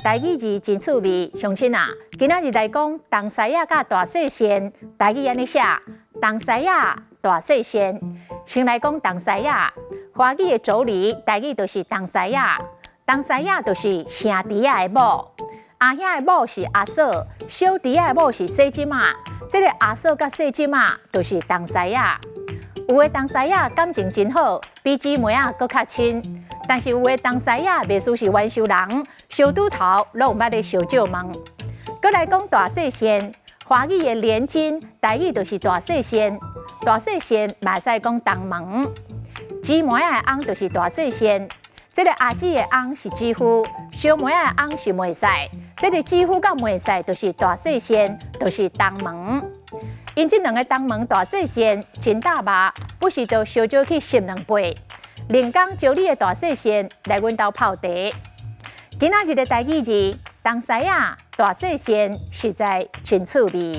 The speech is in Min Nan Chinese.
台語字真趣味，鄉親啊，今仔日來講東師仔佮大細仙，台語按呢寫，東師仔大細仙。先來講東師仔，華語的妯娌，台語就是東師仔，東師仔就是兄弟仔的某，阿兄的某是阿嫂，小弟仔的某是細姊仔，這個阿嫂佮細姊仔就是東師仔。有的東師仔感情真好，比姊妹仔閣較親。但是有的東師仔袂輸是冤仇人，相拄頭攏毋捌咧相借問。閣來講大細仙，華語的連襟，台語就是大細仙，大細仙嘛會使講同門。姊妹仔的翁就是大細仙，這個阿姊的翁是姊夫，小妹仔的翁是妹婿，這個姊夫佮妹婿就是大細仙，就是同門。𪜶這兩个同門大細仙真膽肉，不時就相招去煠兩杯。另工招你的大細仙來阮兜泡茶。今仔日的台語字，東師仔大細仙實在真趣味。